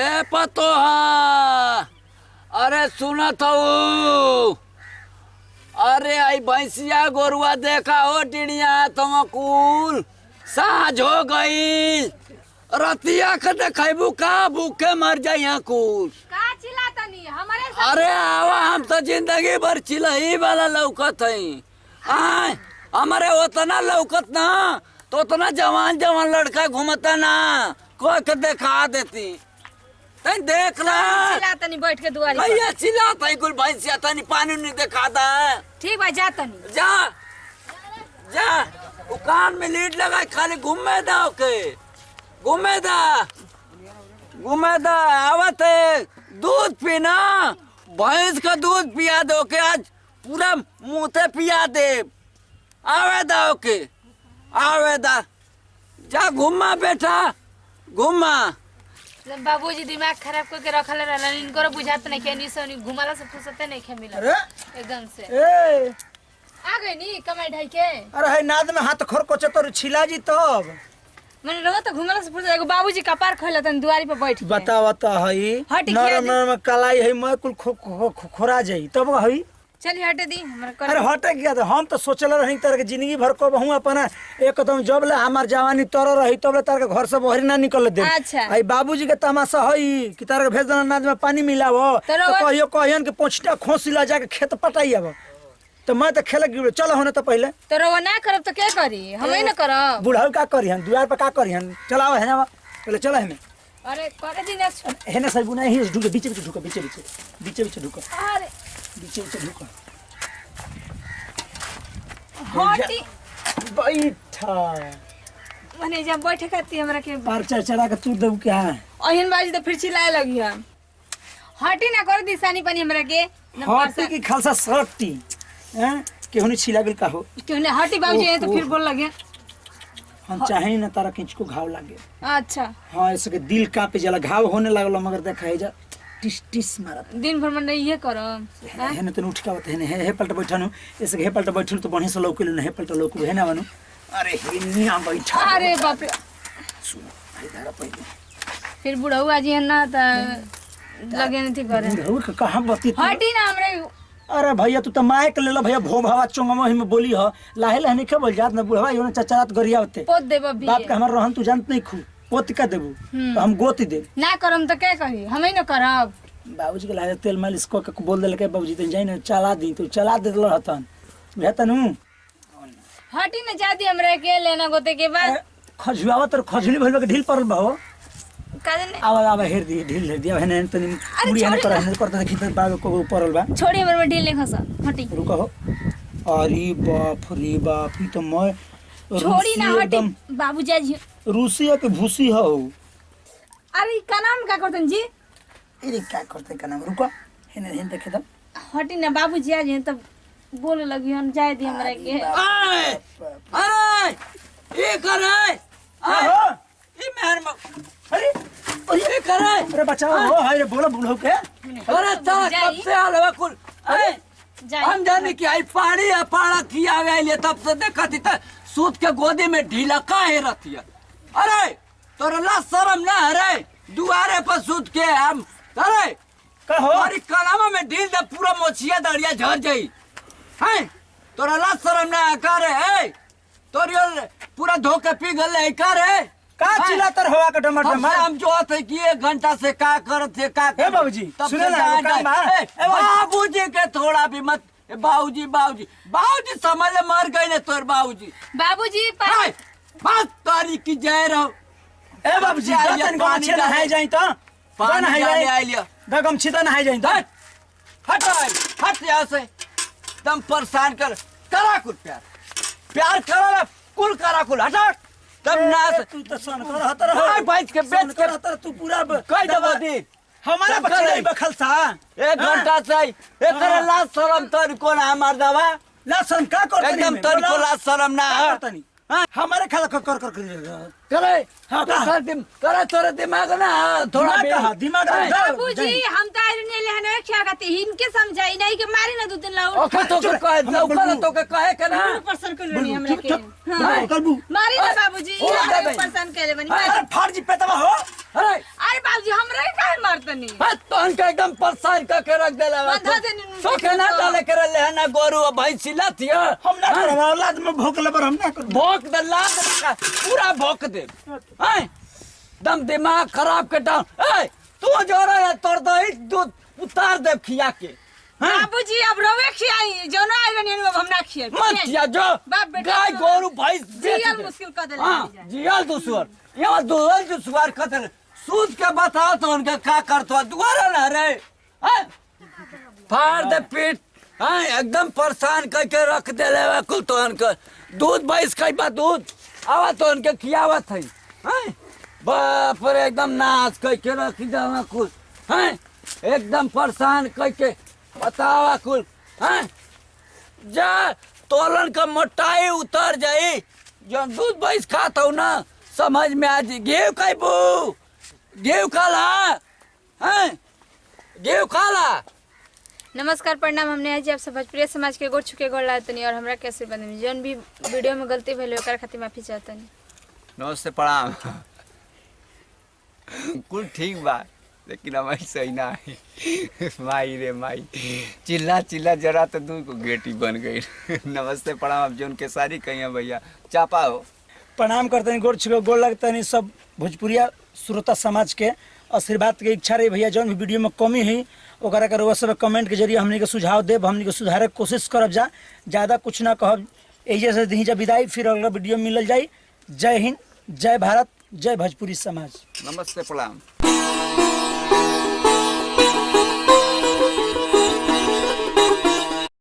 ए पतोहा, अरे सुनत हूँ। अरे आई भैंसिया गोरुआ देखा हो टिड़िया तुम कुल साँझ हो गई, रतिया के देखेबू का भूखे मर जाई कुल। का चिल्लातनी हमारे साथ? अरे आवा, हम तो जिंदगी भर चिलही वाला लौकत हई। आय हमारे उतना लौकत ना तो उतना जवान जवान लड़का घूमता ना, कोई के देखा देती तैं देख ला। चिल्लातनी बैठ के दुआरी पर। भैया चिल्लाता है कुल भैंसिया तनी पानी नहीं दिखाता है। ठीक बा, जा तनी। जा जा, वो कान में लीड लगा खाली घूमे दा, ओके घूमे दा घूमे दा। आवत है दूध पीना, भैंस का दूध पिया दो के आज पूरा मुंह ते पिया दे। आवे दा ओके आवे दा, जा घुमा बेटा घुमा। बाबूजी दिमाग खराब करके रखल रहलन, इनको बुझात नहीं के नि घुमाला से फुर्सते नहीं के मिलल। अरे एकदम से ए आ गई नी कमाई ढाई के। अरे है नाद में हाथ खोर कोचे तो छिला जी तब। मैंने रहो तो घुमाला से फुर्सत, एगो बाबूजी कपार खोलतन दुआरी पर बैठ के। बतावा तो हई हट खिया नरम दे। नरम कलाई है, मैं कुल खोरा जाई तब हई। चली हटे दी हमरा कर। अरे हटे गया तो हम तो सोचल रही तर के जिंदगी भर को हूं अपना एकदम जब ले हमार जवानी तर रही तब ले तार के घर से बहरी ना निकल दे। अच्छा। आई बाबूजी के तमाशा हई कि तार के भेज देना नाद में पानी मिलावो तो तो कहियो कहियन के पोछटा खोसिला जाके खेत पटाई आबो, तो मैं तो खेल गिरो चलो होने तो पहले। तो रवा ना करब तो के करी, हम ही ना करब। बुढ़ाऊ का करी हन दुआर पर का करी हन, चलाओ है ना पहले चलो हमें। अरे करे दी ना। हेने सर बुना ही ढुके बीचे बीचे ढुके बीचे बीचे बीचे बीचे ढुके। अरे बीचे बीचे ढुके। हटी बैठा मने जब बैठे खाती हमरा के पार चढ़ चढ़ा के तू देऊ क्या। अहिन बाजी तो फिर चिल्लाए लगी हम। हटी ना कर दी सानी पानी हमरा के ना। हटी की खालसा सटी हैं केहू नहीं छिला गेल का हो। क्यों ना हटी बाबूजी ये तो फिर बोल लगे। हम चाहे ना तारा किंच को घाव लागे। अच्छा। हाँ ऐसे के दिल कांपे जाला घाव होने लागल मगर देखा है जा टिस टिस मारत। दिन भर में ये करम। हेने तन उठ के आवत हेने हे हे पलट बैठनु ऐसे के हे पलट बैठनु तो बढ़िया से लौकेलु न हे पलट लौकु हे ना बनू। अरे हे ना बैठा। अरे बाप रे। सुन भाई धारा पहले फिर बुढ़ऊ आज है ना त लगे नहीं थी करे। बुढ़ऊ के कहां बती तू? हटी ना हमरे। अरे भैया तू तो माइक ले लो भैया भो भावा चोंगमा ही में बोली हो लाहे लाहे नहीं बोल जात ना बुढ़वा यो चाचा रात गरिया होते। पोत देब अभी। बाप के हमर रहन तू जानत नहीं खू पोत का देबू तो हम गोती देब ना करम तो के कही हम ही ना करब। बाबूजी के लाहे तेल मालिश क के बोल देलके बाबूजी तन जाई ना चला दी तो चला दे रहतन बुझातन हूं। हटी ना जादी हमरा के लेना गोते के बाद। खजुआवा तर खजुली भइल बा के ढील परल बा हो। का जाने? आवा आवा हेर दी ढील हेर दी हेने तनी मुड़ी हेने कर हेने कर देखी त बाग को परल बा। छोड़ी हमर में ढील नहीं खसा हटी। रुको हो। अरे बाप रे बाप ई तो मैं छोड़ी ना रूसी हटी एकदम बाबूजी आज रूसी है कि भूसी हो। अरे का नाम का करतन जी? अरे का करते का नाम रुको हेने हेने देखे दम। हटी ना बाबूजी आज हैं तब बोले लगी हम जाए दी हमरा के। आए, अरे ये करे आए, हो। ये मेहर अरे ये करे। अरे बचाओ हो हाय रे बोला बुढ़ऊ के। अरे तारा कब से आल बा कुल। अरे जाई। हम जाने कि आई पानी है पाड़ा खियावे आइले तब से देखत ही त सूत के गोदी में ढीला काहे रहतिया। अरे तोरा ला शर्म ना अरे दुआरे पर सूत के हम अरे का हो? अरे कलामा में ढील दे पूरा मोछिया दड़िया झर जाई हैं तोरा ला शर्म ना करे ए तोरी पूरा धो के पी गल है करे का चिल्लातर हवा के टमाटर हम मार? हम जो थे कि एक घंटा से का करत थे का ए बाबूजी, तब सुने से ना, जान वो काम जाए। बा। ए, ए बाबूजी। बाबूजी के थोड़ा भी मत ए, बाबूजी बाबूजी बाबूजी समझ ले मर गए ने तोर बाबूजी। बाबूजी हाय, बस तारी की जय रहो। ए बाबूजी, आइए, दतन पानी गमछी नहाए डाले। जाई तो। पानी नहाए डाले जाई। आइलिया। द गमछी त नहाए जाई तो। हट हट हट यहाँ से दम परेशान कर करा कुल प्यार प्यार करा ना कुल करा कुल हट हट तब ना ए, तू तो सन कर हतर हो। भाई, भाई के बेच सन के कर हतर, तू पूरा कई दबा दी। हमारा सब बच्चा करे। नहीं बखल सा। एक घंटा से एक हाँ। लाज शर्म तर कोन हमार दवा ला शर्म का करतनी एकदम में? तर बोला। को लाज शर्म ना का है। करतनी? हाँ। हमारे खाला कर कर कर कर। करे हाँ, का? कर करे तोरे दिमाग ना थोड़ा दिमाग भी। कहाँ? दिमाग हाँ। ना। बाबूजी हम तो आइल नहीं लेहने क्या कहते इनके समझाई नहीं कि मारी ना दो तीन लाउड। ओके तो के कहे हम ओकर बोलबू। तो के कहे के ना परेशान कर लेनी हमरा चुप, के। चुप। हाँ। करबू। मारी ना बाबूजी ओ, हमरा दे परेशान कर ले बनी। अरे फाड़ जी पेटवा हो। अरे अरे बाबूजी हमरा के काहे देनी। हाँ, तो उनका एकदम परेशान करके रख देला बा। बंधा देनी उनके सोखे ना तो। डाले के रहले है ना गोरू और भैंसी लाथिया। हम ना करब, औलाद में भोक लेबर हम ना करब। भोक दे लाद रखा, पूरा भोक दे। हैं? दम दिमाग खराब के डाल। ए, तू जो रहा है तोड़ दो दूध उतार दे खिया के। हैं? बाबूजी अब रोवे खियाई जोनो आइल बनी अब हम ना खियाई। मत खिया जो। बाप बेटा गाय तो- गोरू भैंस बेच जियल दे। मुश्किल कर देले हाँ, बानी जा। जियल दुश्मन। यहाँ दुहल दुश्वार खतर सूद के बताओ तो उनका का करतो दुआरा ना रे। हैं? फाड़ दे पीठ। हाँ, एकदम परेशान करके रख देले बा कुल तो उनके दूध भैंस खइबा दूध आवा तो उनके खियावत है। हैं? बाप रे एकदम नाश करके रख देवा कुल। हैं? एकदम परेशान करके बतावा कुल। हैं? जा तोलन का मोटाई उतर जाई जो दूध भैंस खाता हूँ ना समझ में आ जी। गेहूं खाइबू गेहूं खा ला। हैं? गेहूं खा ला। नमस्कार प्रणाम। हमने आज आप सब भोजपुरी समाज के गोर छुके गोर लागतनी और हमरा के आशीर्वाद मिली। जौन भी वीडियो में गलती भइल ओकरा खातिर माफी चाहतनी। नमस्ते प्रणाम। कुल ठीक बा लेकिन हमारी सही ना है। माई रे माई चिल्ला चिल्ला जरा तो दू को गेटी बन गई। नमस्ते प्रणाम। अब जो उनके सारी कही हैं भैया चापा हो। प्रणाम करते हैं, गोर छुके गोर लगते हैं सब भोजपुरिया श्रोता समाज के आशीर्वाद के इच्छा रही भैया। जौन भी वीडियो में कमी हुई ओकरा के रउआ सब कमेंट के जरिए हमनी के सुझाव देब, हमनी के सुधारे के कोशिश करब जा। ज़्यादा कुछ ना कहब, एहिजे से दी जा विदाई, फिर अगला वीडियो मिलल जाई। जय हिंद, जय भारत, जय भोजपुरी समाज। नमस्ते प्रणाम।